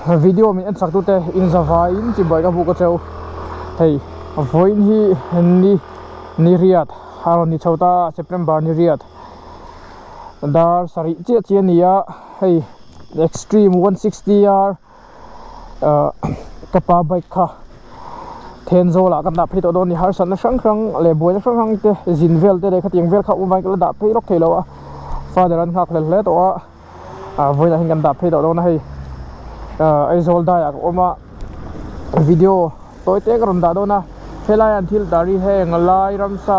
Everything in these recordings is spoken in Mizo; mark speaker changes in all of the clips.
Speaker 1: Video min en chak tute in zavaiin chibai ka buk a cheu. Hei vawiin hi ni ni riat a rawn ni chho ta September ni riat dar sarih chiah chiah a ni a hei Extreme 160 R ahh ka pa bike kha Thenzawl ah kan dah phei tawh dawn a ni harsatna hrang hrang leh buaina hrang hrang te zin vel te leh khatiang vel kha awm avangin ka la dah phei lawk thei lo a father an nghak hlel hle tawh a. Ah vawiinah hian kan dah phei tawh dawn a hei ah Aizawl daiah ka awm a video tawi te ka rawn dah dawn a helai an thil tar hi heng lai ramsa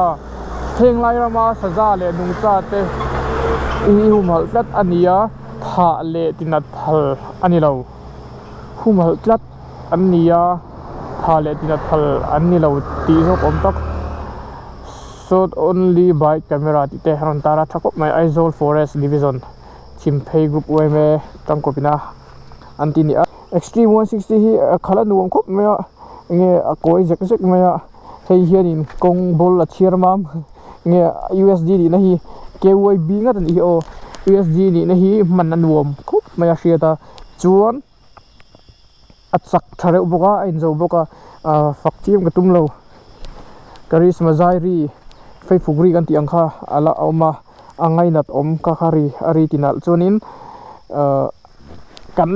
Speaker 1: heng lai rama saza leh nungcha te hi humhalh tlat a ni a thah leh tinat phal a ni lo humhalh tlat an ni a thah leh tinat phal an ni lo tih zawk awm tak. Shot only by camera tih te a rawn tar a tha khawp mai Aizawl forest division Chhimphei group yma tangkawpina an ti ni a Extreme 160 hi a khalh a nuam khawp mai a enge a kawi zek zek mai a hei hianin kawng ball a chhiar mam enge usd nihna hi kyb ngat a nih hi aw usd nihna hi hman a nuam khawp mai a hriat a chuan. A chak tha reuh bawk a a inzo bawk a ahh fak chiam ka tum lo karisma zai ri feifuk ri kan tih ang kha a la awm a a ngainat awm kha kha ri a ri ti nalh chuanin ahh kan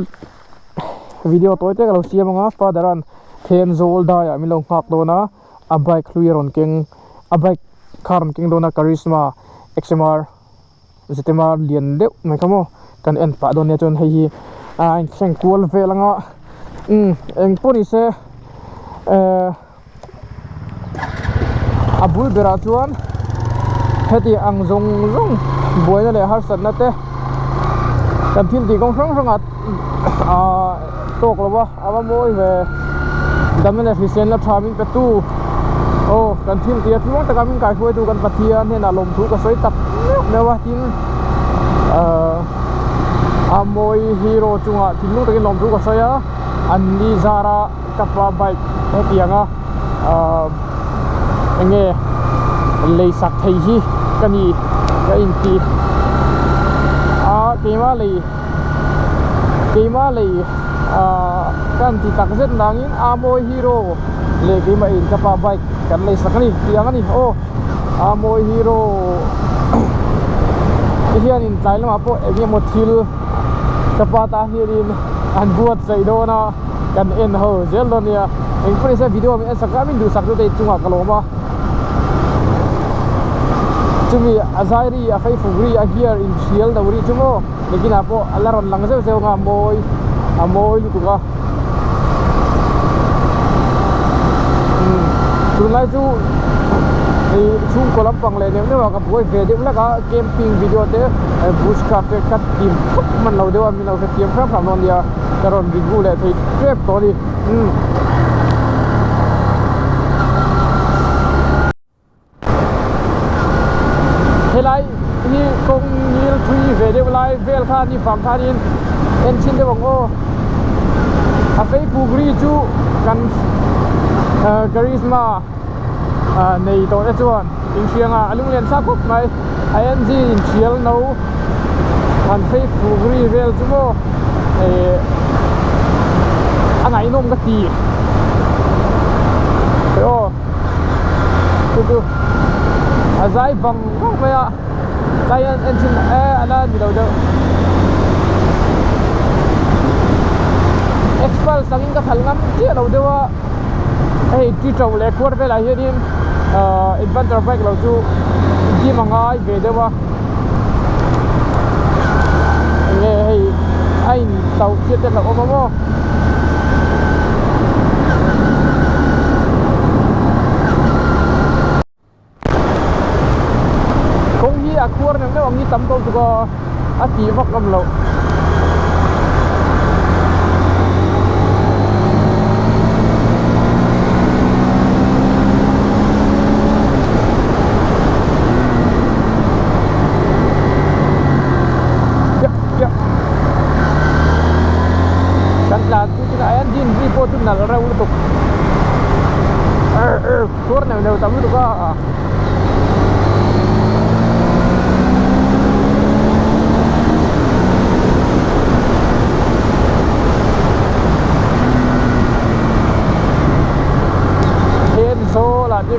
Speaker 1: video tawi te ka lo siam ang a father an Thenzawl daiah min lo nghak dawn a a bike hlui a rawn keng a bike kha a rawn keng dawn a karisma xmr. Zetema lian deuh mai kha maw kan en pah dawn nia chuan hei hi a inthleng kual vel anga umm eng pawh ni se ehh a bul berah chuan heti ang zawng zawng buaina leh harsatna te kan thil tih kawng hrang hrangah ahh tawk lo va a va mawi ve damna leh hriselna tha min pe tu aw kan thil tih a tluang taka min kaihruaitu kan Pathian hnenah lawmthu ka sawi tak meuh meuh a tin ahh a mawi hero chungah thinlung takin lawmthu ka sawi a an ni zara ka pa bike hetiang a ahh eng nge lei sak thei hi ka ni ka inti a keimah lei. Keimah lei ahh ka han ti tak zet nangin Amawi Hero leh keimah in ka pa bike kan lei sak a ni tih ang a ni aw Amawi Hero te hianin tlai lamah pawh eng emaw thil ka pa tan hianin an buatsaih dawn a kan en ho zel dawn a nia engpawh nise video min en sak a min duhsak chu te chungah ka lawm a chumi a zai ri a feifuk ri a gear inhrial do ri chu maw. Nikinah pawh a la rawn lang zeuh zeuh ang a mawi a mawi lutuk a umm tunlai chu ih chhungkaw lampang leh neuh neuh ah ka buai ve deuh hlek a camping video te bushcraft te ka tim khawp hman lo deuh a min lo hrethiam hram hram dawn nia ka rawn review leh thei tep tawh a ni umm. Helai hi kawng ngil thui ve deuh lai vel kha ni vang khanin en chhin deuh ang aw a facebook ri chu kan charisma nei tawh te chuan inhriang a a lunglen thlak khawp mai a engine inhrial no han facebook ri vel chu maw ih a ngaihnawm ka ti aw. Chu chu a zai vang vang mai a tlai hian en chhin e a la ni lo deuh expulse angin ka khalh ngam chiah lo deuh a hei ti to leh khuar velah hianin ahh adventure bike lo chu gym a ngai ve deuh a enge hei a in tauh chiat te hlauhawm a maw. Kawng hi a khuar neuh neuh ang hi tam tawh tuk a a tih vak ngam loh. Kan tlan tu chu a engine ri pawh chu nalh reuh lutuk khuar neuh neuh tam lutuk a.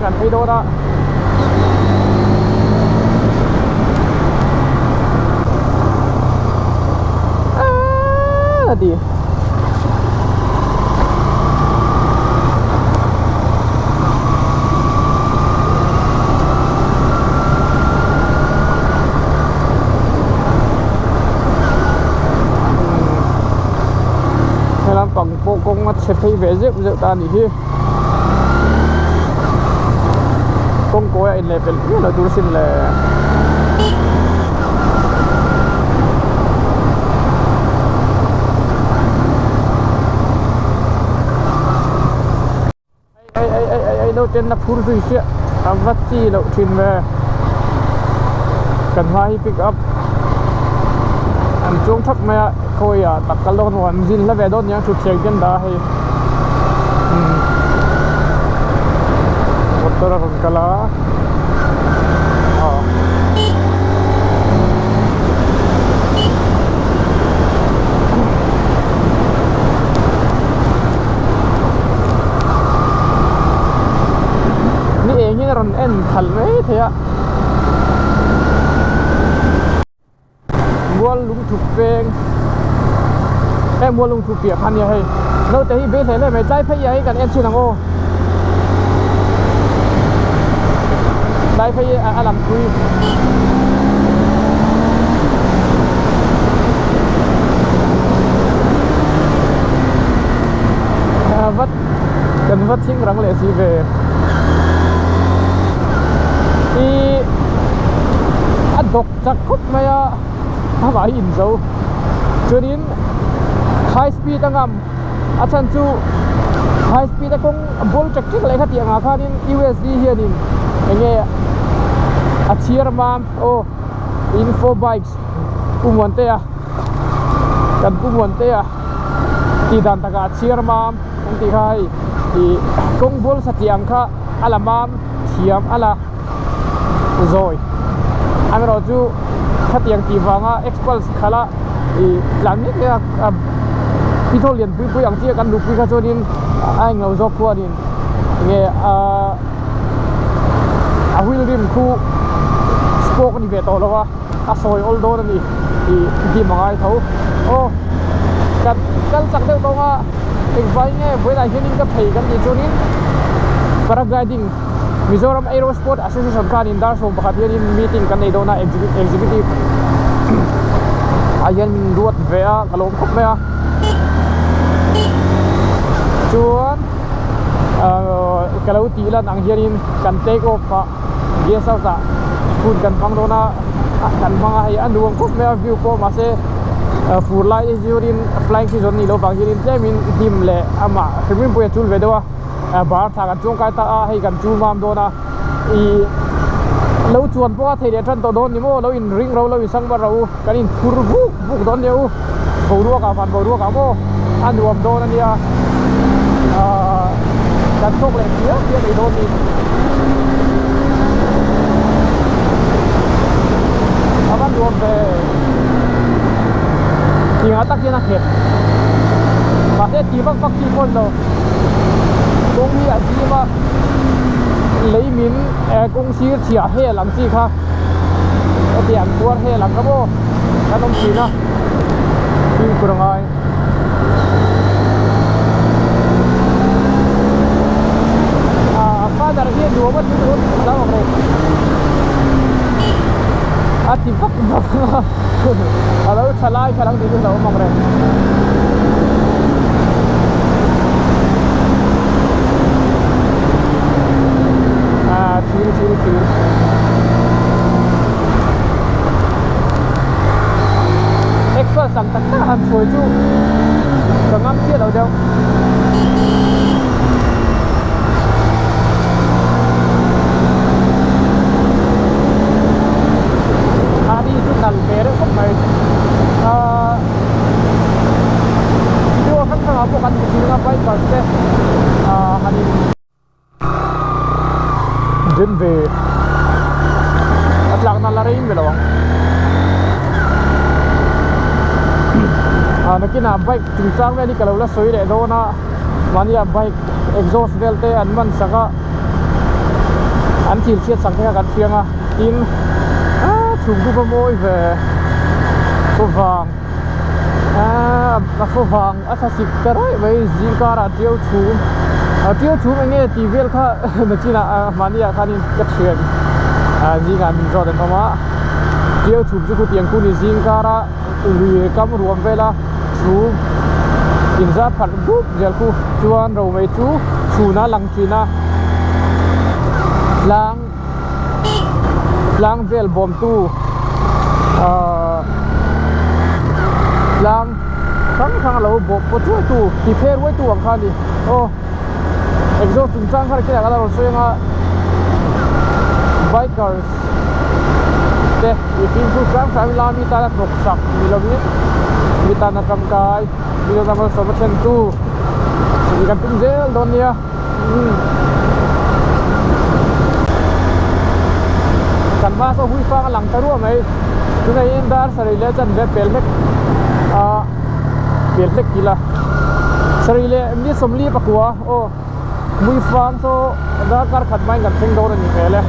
Speaker 1: hian kan phei dawn a. Aaa a ti. He lampang pawh kawng a chhe phei ve zeuh zeuh ta a nih hi kawng kawi a inleh pelh miah lo tur sin le. Ei ei ei ei ei naute na phur zui chiah a va chi loh thin ve kan hma hi pick up an chuang thap mai a khawi ah tak kal dawn an zin hla ve dawn nia thutthleng te an dah a hei umm motor a rawn kal a aw. Ni engin a rawn en khalh mai thei a mual lungthup veng heng mual lungthup piah kha ania hei naute hi bei hle hle mai tlai phei ah hi kan en chhin ang aw tlai phei a lang thui. Vat kan va thing rang leh si ve ih a dawk chak khawp mai a amah hi inzo chuanin high speed a ngam a chhan chu high speed a kawng ball ṭek ṭek leh kha tih angah khanin U_S_D hianin eng nge a chhiar mam aw info bikes Pu Muantea kan Pu Muantea tih dan takah a chhiar mam an tih kha hei ih kawng bul satliah ang kha a la mam thiam a la zawi amaherawh chu khatiang tih vanga express khalh a ih tlan mek mek a pithawl lian pui pui ang chi a kan luhpui kha chuanin a englo zawk khuanin enge ahh a wheel rim khu spoke a ni ve tawh lo a. a sawi awl dawn a ni tih dim a ngai tho aw kan kal chak deuh tawng a engvai nge vawiinah hianin ka phei kan tih chuanin paragliding Mizoram Aero Sport Association khanin dar 11 hianin meeting kan nei dawn a executive ah hian min ruat ve a ka lawm khawp mai a chuan ahh ka lo tih lan ang hianin kan take off ah. Guest house ah hun kan hmang dawn a kan hmang a hei a nuam khawp mai a view pawh mahse fur lai te chuanin flying season anih loh vang hianin tlemin hnim leh amah hrim hrim pawhin a chul ve deuh a bar thla kan chuang kai ta a hei kan chul mam dawn a ih lo chuan pawh a thei leh tan tawh dawn ni maw lo in ring ro lo in sang bar ro kan in phur vuk vuk dawn nia u boruak ah van boruak ah maw a nuam dawn a nia ahh kan thawk leh chiah chiah mai dawn ni a va nuam ve tingah tak hian a nghet mahse ti vak vak chi pawh a ni lo kawng hi a zim a lei min kawng sir chhiah hel ang chi kha. Hetiang khuar hel ang kha maw kan awm thin a fimkhur a ngai. Ah father hi a nuam a thil hun a lo ang reng a ti vak vak a a lo tha lai kha lang tih chu a lo awm ang reng. Ah thil thil thil. Exhaust ang tak tak a han sawi chu ka ngam chiah lo deuh. A ni chu nal ve reuh khawp mai. Ahh video hrang hrangah pawh kan hmu thin a bikers te ahh han in. Den ve a tlakna la rei mai lo ang ah nakinah bike chungchang vel hi ka lo la sawi leh dawn a mahnia bike exhaust vel te an man sak a. An thil chhiat sak te kha kan hriang a, tin aaa chhum chu va mawi ve favang aaa a favang a thlasik ta raih mai zing karah tiau chhum a tiau chhum eng nge tih vel kha nachinah mahni ah khanin ka thian zingah min zawt an awm a tiau chhum chu khutiang khu ni zing kara lui kam ruam vela chhum inzar phalh dup zel khu chuan romei chu chhuna lang thin a tlang tlang vel bawmtu ahh tlang hrang hrang a lo bawh paw chuai tu ti phe ruai tu ang kha a ni aw exhaust chung chang kha khiah a rawn sawi ang a bikers te ih fimkhur hrang hrang ila mi tana hnawk sak ni lovin mi tana tangkai mi tana malsawm a thlen tu tih kan tum zel dawn nia umm kan hma saw hui fang a lang ta ruah mai tunah hian dar sarih leh chanve pel hlek a pel hlek tih la sarih leh mi sawmli pakua aw mui fang saw darkar khat hmain kan thleng dawn a ni hmel e.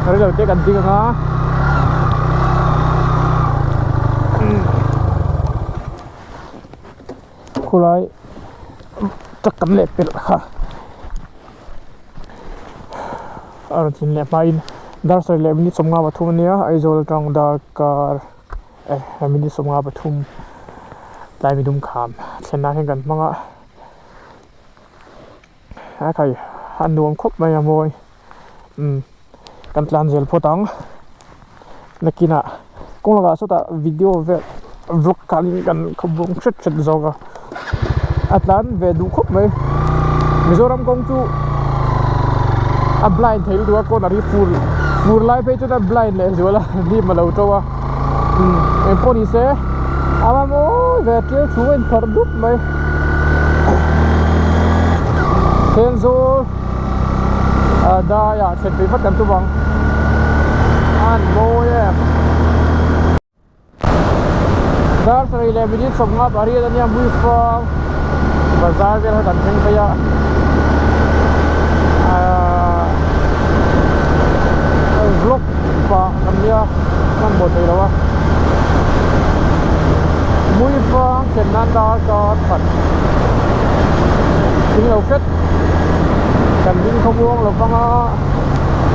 Speaker 1: Reilo te kan ding anga khulai truck kan leh pelh kha a rawn thlen leh hmain dar sarih leh minute sawmnga pathum a nia Aizawl atang darkar eh minute sawmnga pathum tlai midum kham thlen nan hian kan hmang a a khai a nuam khawp mai a mawi umm kan tlan zel phawt ang nakinah kawng lakah sawtah video vel vlog khanin kan khawbung hret hret zawk a a tlan ve duh khawp mai Mizoram kawng chu a blind thei lutuk a corner hi fur fur lai phei chuan a blind leh zual a hnim a lo to a umm engpawh ni se a va mawi ve tial chhung a inpharh dup mai Thenzawl. Ah daiah thlen pui vat kan tum ang an mawi em dar sarih leh minute sawmnga pariat ania hmuifang bazar vel kha kan thleng phei a ah vlog pah kan nia hmanhmawh thei lo a hmuifang thlen nan darkar khat thing lo hret. Kan ding khawmuang lo vang a,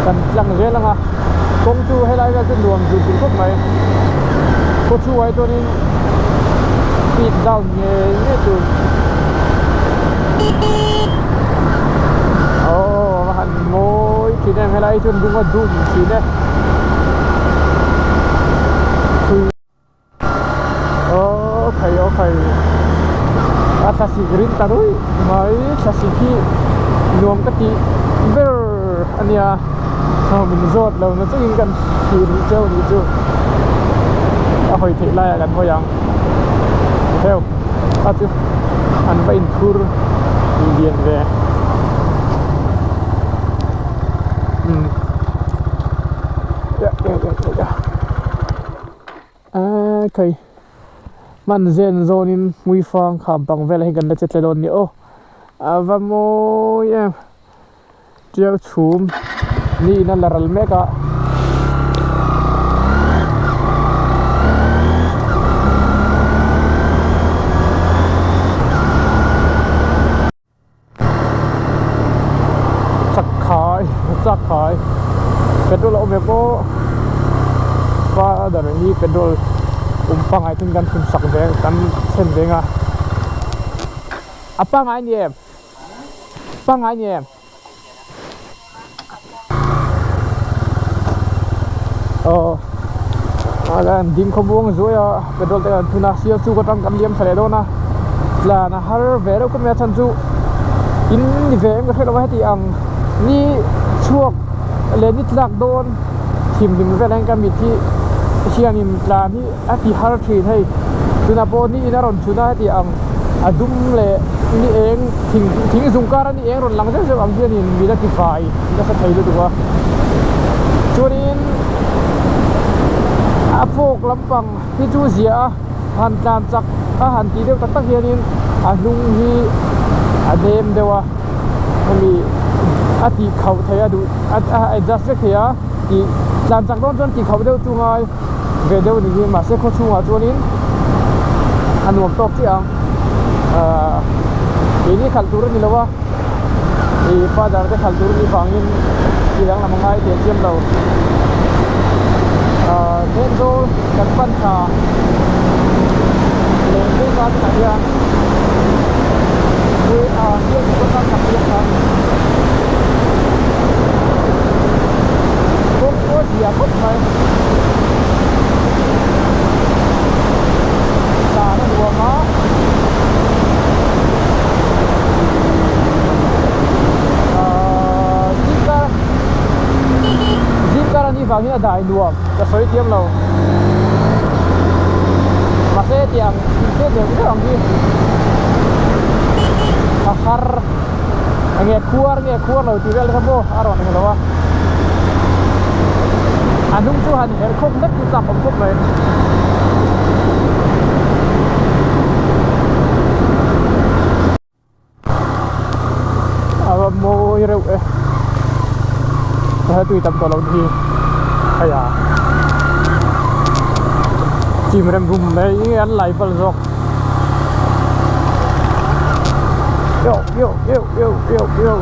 Speaker 1: kan tlang zel ang a, kawng chu helai vel chu nuam zut zut khawp mai. Khaw chhungah hi chuanin speed down ngei ngei tur aww a va han mawi thin em helai hi chuan lung a dum thin e. Aw khai aw khai a thlasik rin ta ruih mai thlasik hi nuam ka tih ber a nia aw min zawt lo na chungin kan thlir rih cheu a nih chu a hawi theih laiah kan hawi ang heu a chu an va inphur lian ve umm Aaa kei hman zen zawnin hmuifang kham pang velah hian kan la che tle dawn a ni aw a va mawi em tiau chhum ni in a la ral mek a. Chakkhai chakkhai petrol a awm em aw father hi petrol awm pangngai ten kan thun sak ve kan thlen ve ang a a pangngai ni em pangngai ni em aw a lan ding khawmuang zuai a petrol te kan thun a sial chuk atang kan liam thla leh dawn a tlan a har ve reuh khawp mai a chhan chu in ni ve em ka hre lo a heti ang ni chhuak leh ni tlak dawn Thim hlim vel hian ka mit hi hianin tlan hi a ti har thin hei tunah pawh ni in a rawn chhun a heti ang a dum leh ni eng thing thing zung kara ni eng rawn lang zeuh zeuh ang hianin mit a ti vai nasa thei lutuk a chuanin a fawk lampang hi chu ziah a han tlan chak a han tih deuh tak tak hianin a hnung hi a nem deuh a hemi a tih khauh theih a duh a adjust vek thei a tih tlan chak dawn chuan tih khauh deuh chu ngai ve deuh a ni hi mahse khaw chhungah chuanin a nuam tawk chiah ang ahh keini khalh tur a ni lo a ih father te khalh tur a nih vangin ti danglam a ngai teh chiam lo ahh Thenzawl kan pan thla leh mek a tunah hian ah sialchhip atang ka phei a kawng pawh a zia khawp mai dan a nuam a ahh zingkar zingkar a nih vang hian a dai nuam ka sawi thiam lo mahse tiang inpek deuh deuh ang hi a har enge khuar nge khuar lo tih vel kha maw a rawn eng lo a a hnung chu han herh khawp vek chu chak awm khawp mai. A va mawi reuh e he tui tam tawh loh hi hei a chim rem rum mai nge an lai bal zawk yo yo yo yo yo yo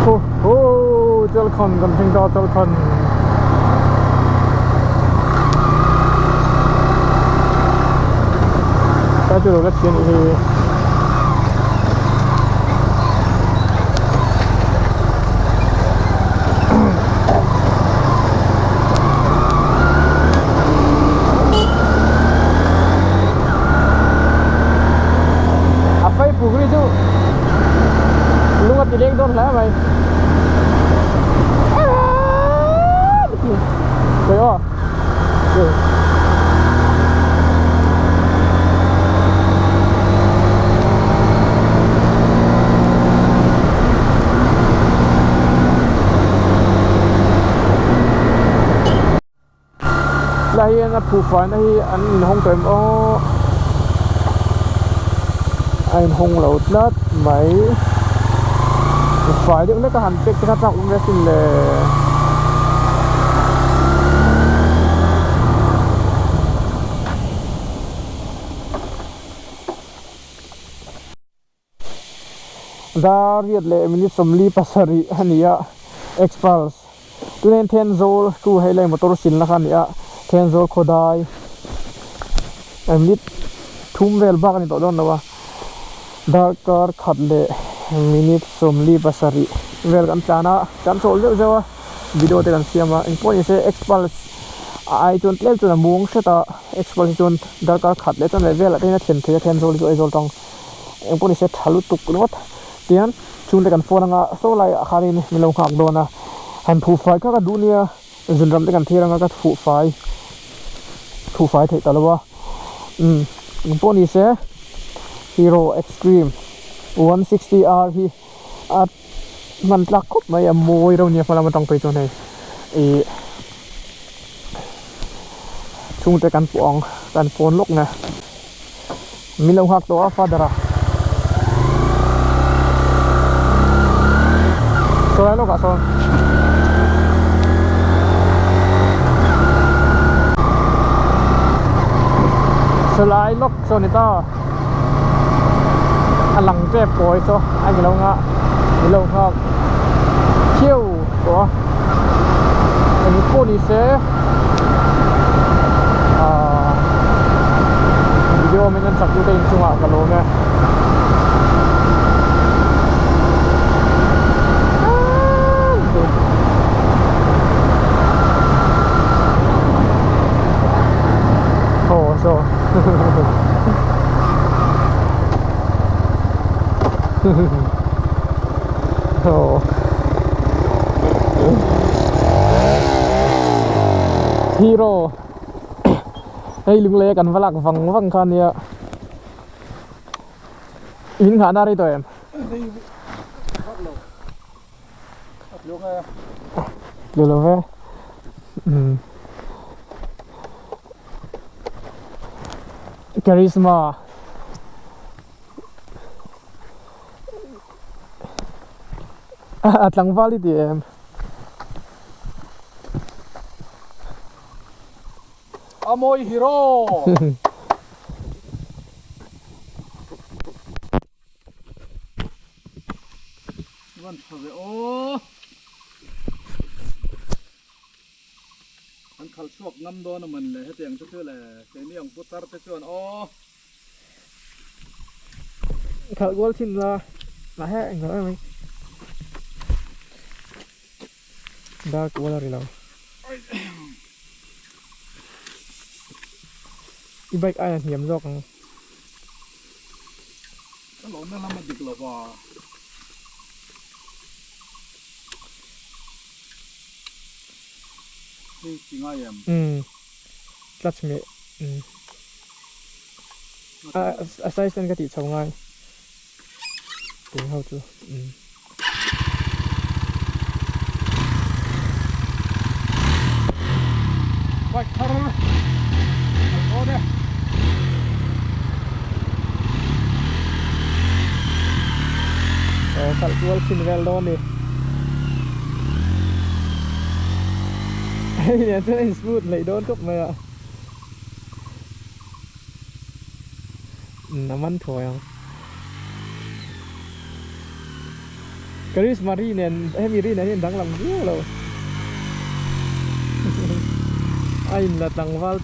Speaker 1: Ho ho Chalkhan kan thleng ta Chalkhan ta chu lo la thian hi A fai puk ri chu lung a ti leng dawn hle mai Khawi aw Helai hian a phuhfaina hi an inhawng tawh em aw a inhawng lo tlat mai fai deuh hlek a han pek te kha chak awm ve asin le. Dar riat leh minute 47 a ni a Xpulse tunah hian Thenzawl chu hei lai motor silna kha a ni a Thenzawl khawdai minute thum vel bak a ni tawh dawn lo a darkar khat leh minute 47 vel kan tlan a kan chawl zeuh zeuh a video te kan siam a engpawh ni se Xpulse a ai chuan tlem chuan a muang hret a Xpulse hi chuan darkar khat leh chuan leh velah te hian a thlen thei a Thenzawl hi chu Aizawl tang. Engpawh nise tha lutuk ringawt tihian chhungte kan phone anga saw lai ah khanin min lo nghak dawn a han phuh fai kha ka duh nia zunram te kan thlir anga ka phuh fai phuh fai theih ta lo a umm engpawh nise hero extreme 160 r hi a hman tlak khawp mai a mawi reuh nia hma lam atang phei chuan hei ih chhungte kan pawh ang kan phone lawk nia. Min lo nghak tawh a father a. Saw lai lawkah sawn. Saw lai lawk saw ni ta. A lang tep kawi saw a ni lo nghah min lo nghak khiau tawh a. Eng pawh ni se. Ahh video min en chak tute inchungah ka lawm e. Aw saw. Aw. Hero hei lunglei a kan va lak vang vang kha ania in nghahna rei tawh em? Tlu lo ve umm Charisma a tlangval i ti em?
Speaker 2: A mawi hero! Van tha ve aw. An khalh chhuak ngam dawn a man le hetiang te chu le keini ang putar te chuan aw.
Speaker 1: Khalh kual thin la lah he englo em mai. Dar kual a ri lo. I bike aia hniam zawk ang.
Speaker 2: Ka lawmna lam a dik lo va. Hei ti ngai em?
Speaker 1: Umm clutch meh umm a a size ten ka tih chho ngai tun ho chu umm.
Speaker 2: Bike thar kal dawn e.
Speaker 1: Aw khalh kual chhin vel dawn ni. Hei nen chuan a in smooth hleih dawn khawp mai a. A man thuai ang. Charisma ri nen hemi ri nen hian danglam viau lo. A in la tlangval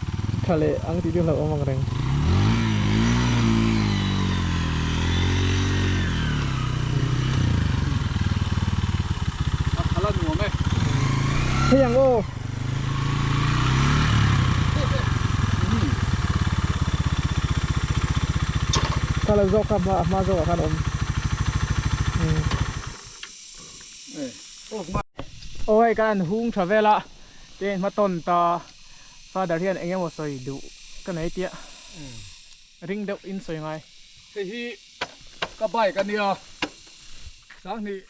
Speaker 1: tha leh ang tih chu hlauhawm ang reng.
Speaker 2: A khala nuam e.
Speaker 1: Hei ang aw. Kala zawk kha hma hma zawkah khan a awm. Aw hei kan han hung tha vel a tin hma tawn ta father hian eng emaw sawi duh ka nei tia ring deuh in sawi ngai.
Speaker 2: Hei hi ka bike a nia Sanghnih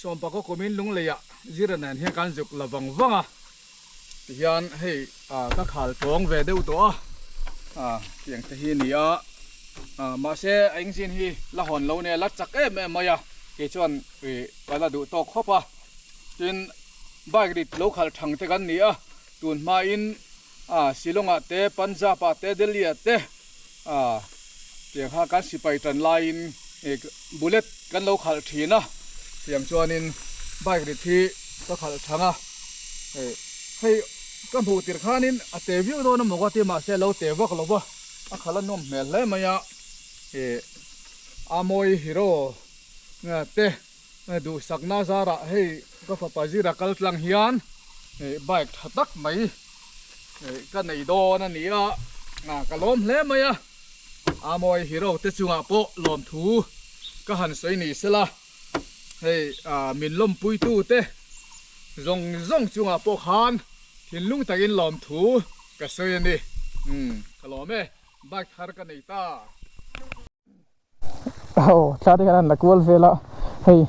Speaker 2: Sawmpakaw kumin Lungleiah Zira nen hian kan zuk la vang vang a, tihian hei ka khal tawng ve deuh tawh a, tiang te hi a ni a, mahse a engine hi la hawn lo nia la chak em em mai a, kei chuan ka la duh tawk khawp a, tin bike rit lo khalh thang te kan ni a, tun hmain Shillong ah te Punjab ah te Delhi ah te tiang kha kan sipai tan laiin bullet kan lo khalh thin a, tiang chuanin bike rit hi ka khalh thang a, hei ka hmuh tirh khanin a te viau dawn a maw ka ti mahse a lo te vak lo va, a khalh a nawm hmel hle mai a, a mawi hero te duhsakna zarah hei ka fapa zira kal tlang hian bike tha tak mai ka nei dawn a ni a, ka lawm hle mai a. Amawi hero te chungah pawh lawmthu ka han sawi ni sela, hei min lawmpuitu te zawng zawng chungah pawh khan thinlung takin lawmthu ka sawi a ni. Ka lawm e, bike thar ka nei ta.
Speaker 1: Aw thla te khan an la kual vel a, hei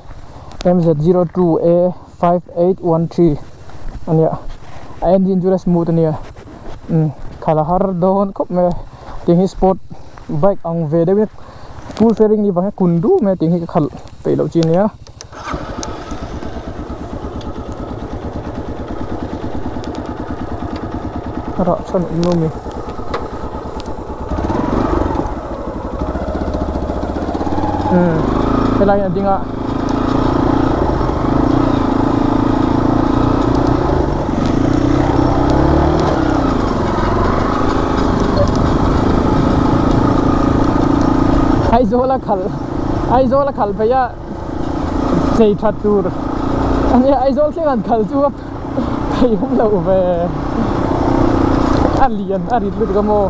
Speaker 1: MZ02A5813 a nia a engine chu la smooth a nia khalh a har dawn khawp mai a tiang hi sport bike ang ve deuh in full fairing ni vang hian kun duh mai a tiang hi ka khalh peih loh chi a nia. Rah chhan awm lo mi. Umm helai hian a ding a. Aizawl a khalh Aizawl a khalh phei a. Chei that tur a nia Aizawl thleng an kal chu a phei awm loh ve a lian a rit lutuk a maw.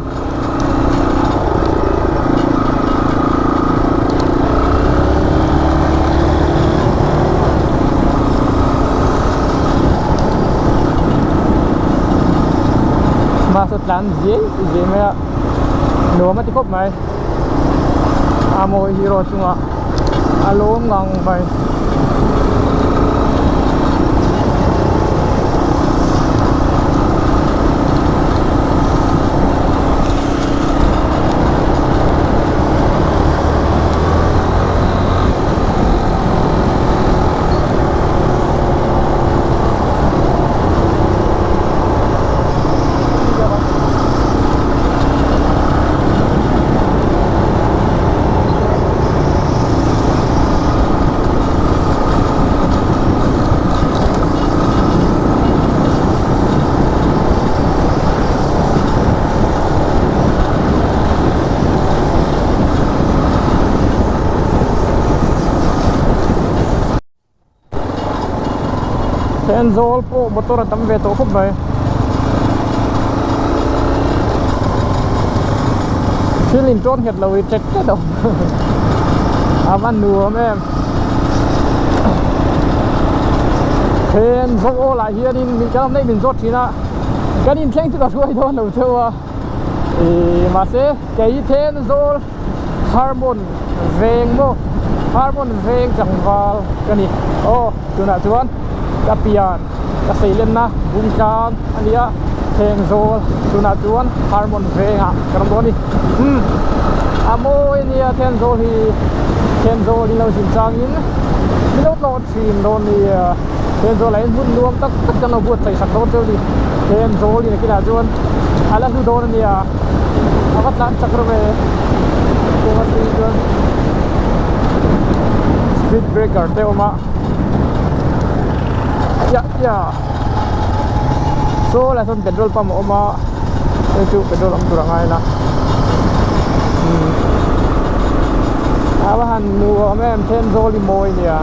Speaker 1: saw tlan ziai ziai mai a nuam a ti khawp mai a mawi hero chungah a lawm ngang mai. Thenzawl pawh motor a tam ve tawh khawp mai thil in tawn nghet lo i tet tet a awm a va nuam em Thenzawl ah hianin min kan awm daih min zawt thin a kan inthleng chu ka hruai dawn lo cheu a ih mahse kei Thenzawl Harmon veng maw Harmon veng tlangval ka ni aw tunah chuan ka pian ka seilenna bungtlang a ni a Thenzawl tunah chuan Harmon vengah ka rawn dawn a ni umm a mawi a nia Thenzawl hi Thenzawl in lo zin changin min lo tlawh thin dawn nia Thenzawl ah hian hmun nuam tak tak kan lo buatsaih sak dawn cheu a ni Thenzawl in a kinah chuan a la hlu dawn a nia. A va tlan chak reuh e kawng a tui chuan speed breaker te a awm a chiah chiah saw lai sawn petrol pump a awm a hei chu petrol awm tur a ngai a a va han nuam em Thenzawl hi mawi nia.